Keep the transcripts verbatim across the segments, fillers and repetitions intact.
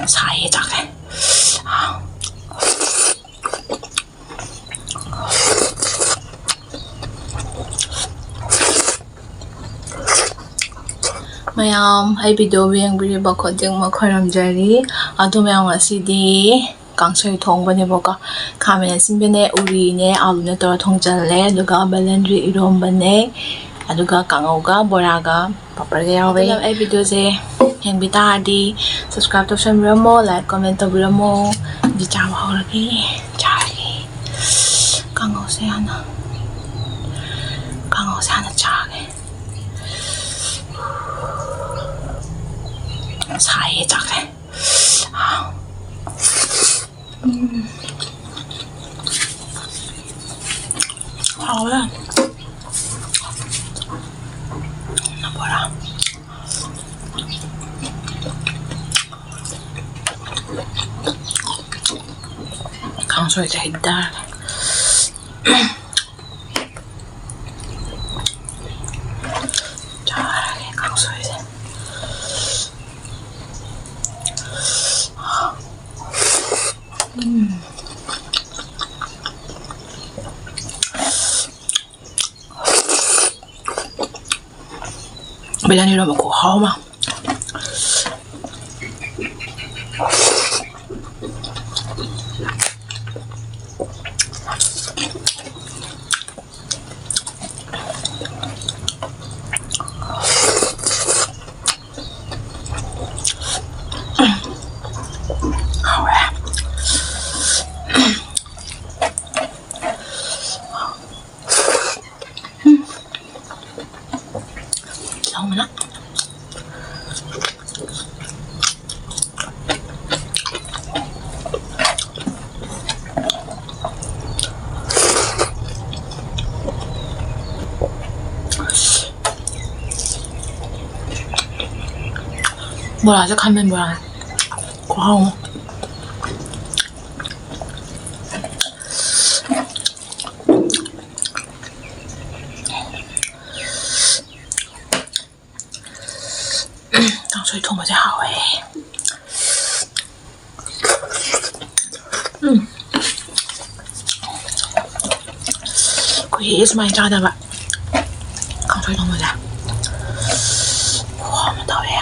ꯁꯥꯏꯌꯦ ꯆꯥꯛꯁꯦ꯫ ꯃꯌꯥꯝ, ꯑꯩ video ꯌꯦꯡꯕꯤꯔꯤꯕ ꯈꯨꯗꯤꯡꯃꯛ ꯈꯣꯏꯔꯝꯖꯔꯤ꯫ ꯑꯗꯨ ꯃꯌꯥꯝ, ꯉꯁꯤꯗꯤ ꯀꯥꯡꯁꯣꯏ ꯊꯣꯡꯕꯅꯦꯕꯀꯣ꯫ ꯈꯥꯃꯦꯟ ꯑꯁꯤꯟꯕꯅꯦ, ꯎꯔꯤꯅꯦ, ꯑꯂꯨꯅꯦ ꯇꯧꯔ ꯊꯣꯡꯖꯜꯂꯦ꯫ ꯑꯗꯨꯒ ꯕꯦꯂꯦꯟꯗ꯭ꯔꯤ ꯏꯔꯣꯝꯕꯅꯦ, ꯑꯗꯨꯒ ꯀꯥꯡꯉꯧꯒ ꯕꯣꯔꯥꯒ ꯄꯥꯄꯔꯒ ꯌꯥꯎꯔꯦ꯫ ꯑꯗꯨꯅ ꯑꯩ video ꯁꯦ ꯌꯦꯡꯕꯤ ꯇꯥꯔꯗꯤ subscribe ꯇꯧꯁꯟꯕꯤꯔꯝꯃꯣ, like, comment ꯇꯧꯕꯤꯔꯝꯃꯣ꯫ ꯑꯗꯨ ꯆꯥꯕ ꯍꯧꯔꯒꯦ, ꯆꯥꯔꯒꯦ꯫ ꯀꯥꯡꯉꯧꯁꯦ ꯍꯥꯟꯅ, ꯀꯥꯡꯉꯧꯁꯦ ꯍꯥꯟꯅ ꯆꯥꯒꯦ꯫ ꯁꯥꯏꯌꯦ ꯆꯥꯛꯁꯦ꯫ ꯎꯝ꯫ ꯍꯥꯎꯋꯦ꯫ ꯕꯣꯔꯥ꯫ ꯀꯥꯡꯁꯣꯏꯁꯦ ꯍꯩꯗꯔꯒꯦ꯫ ꯆꯥꯔꯒꯦ ꯀꯥꯡꯁꯣꯏꯁꯦ꯫ ꯎꯝ꯫ ꯕꯦꯂꯦꯟꯗ꯭ꯔꯤ ꯏꯔꯣꯝꯕ ꯈꯨꯍꯥꯎ ꯑꯃ꯫ ꯍꯥꯎꯔꯦ꯫ ꯂꯥꯎꯃꯅ꯫ ꯕꯣꯔꯥꯁꯦ ꯈꯥꯃꯦꯟ ꯕꯣꯔꯥꯅꯦ꯫ ꯈꯨꯍꯥꯎ ꯑꯃ꯫ ꯀꯥꯡꯁꯣꯏ ꯊꯣꯡꯕꯁꯦ ꯍꯥꯎꯋꯦ꯫ ꯎꯝ꯫ ꯀꯨꯏꯔꯦ ꯁꯨꯃꯥꯏꯅ ꯆꯥꯗꯕ꯫ ꯀꯥꯡꯁꯣꯏ ꯊꯣꯡꯕꯁꯦ ꯈꯨꯍꯥꯎ ꯑꯃ ꯇꯧꯋꯦ꯫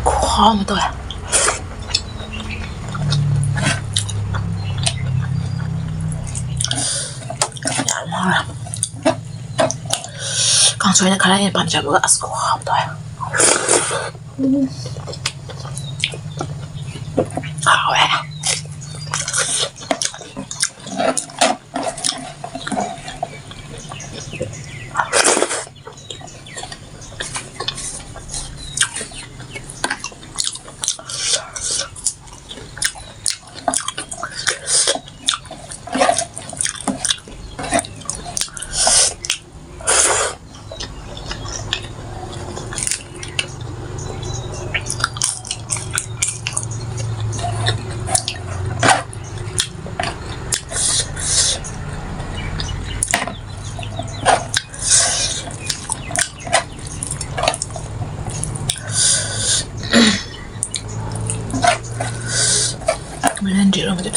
ꯈꯨꯍꯥꯎ ꯑꯃ ꯇꯧꯋꯦ꯫ ꯌꯥꯝ ꯍꯥꯎꯔꯦ꯫ ꯀꯥꯡꯁꯣꯏꯅ ꯈꯔ ꯍꯦꯟꯅ ꯄꯥꯝꯖꯕꯒ꯫ ꯑꯁ, ꯈꯨꯍꯥꯎ ꯑꯃ ꯇꯧꯋꯦ꯫ ꯎꯝ꯫ ꯍꯥꯎꯋꯦ꯫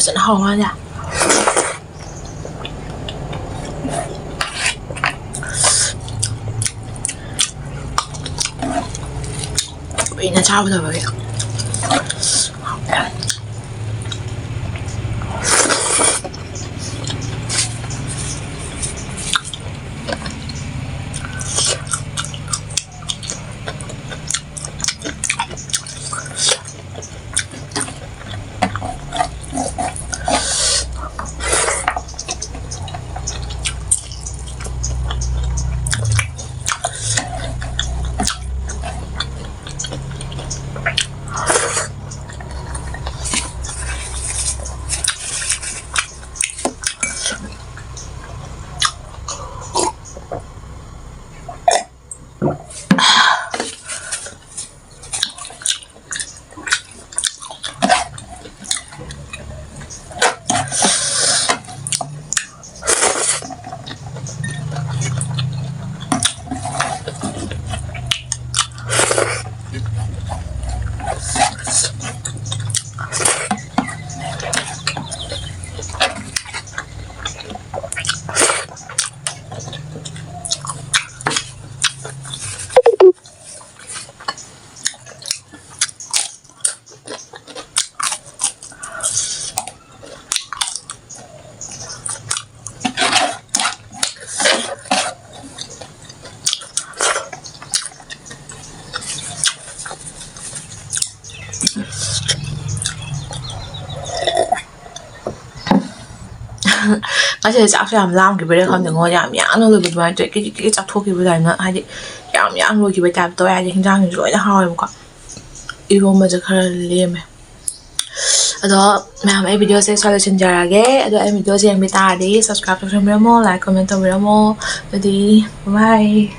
ꯐꯖꯅ ꯍꯥꯎ ꯃꯥꯜꯂꯦ꯫ ꯀꯨꯏꯅ ꯆꯥꯔꯨꯗꯕꯒꯤ꯫ ꯉꯁꯤꯗꯤ ꯆꯥꯛꯁꯨ ꯌꯥꯝ ꯂꯥꯝꯈꯤꯕꯩꯔꯥ ꯈꯪꯗꯦꯉꯣ, ꯌꯥꯝ ꯌꯥꯡꯅ ꯂꯣꯏꯕ ꯑꯗꯨꯃꯥꯏꯅ ꯇꯧꯋꯦ꯫ ꯀꯤꯖꯤꯛ ꯀꯤꯖꯤꯛ ꯆꯥꯊꯣꯛꯈꯤꯕ ꯑꯗꯨꯃꯥꯏꯅ, ꯍꯥꯏꯗꯤ ꯌꯥꯝ ꯌꯥꯡꯅ ꯂꯣꯏꯈꯤꯕꯩ ꯇꯥꯏꯞ ꯇꯧꯋꯦ꯫ ꯍꯥꯏꯗꯤ ꯍꯤꯟꯖꯥꯡꯁꯤꯁꯨ ꯂꯣꯏꯅ ꯍꯥꯎꯋꯦꯕꯀꯣ꯫ ꯏꯔꯣꯝꯕꯁꯦ ꯈꯔ ꯂꯦꯝꯃꯦ꯫ ꯑꯗꯣ ꯃꯌꯥꯝ, ꯑꯩ ꯚꯤꯗꯤꯑꯣꯁꯦ ꯁ꯭ꯋꯥꯏꯗ ꯂꯣꯏꯁꯤꯟꯖꯔꯒꯦ꯫ ꯑꯗꯣ ꯑꯩ ꯚꯤꯗꯤꯑꯣꯁꯦ ꯌꯦꯡꯕꯤ ꯇꯥꯔꯗꯤ subscribe ꯇꯧꯁꯟꯕꯤꯔꯝꯃꯣ, like, comment ꯇꯧꯕꯤꯔꯝꯃꯣ꯫ ꯑꯗꯨꯗꯤ bye꯫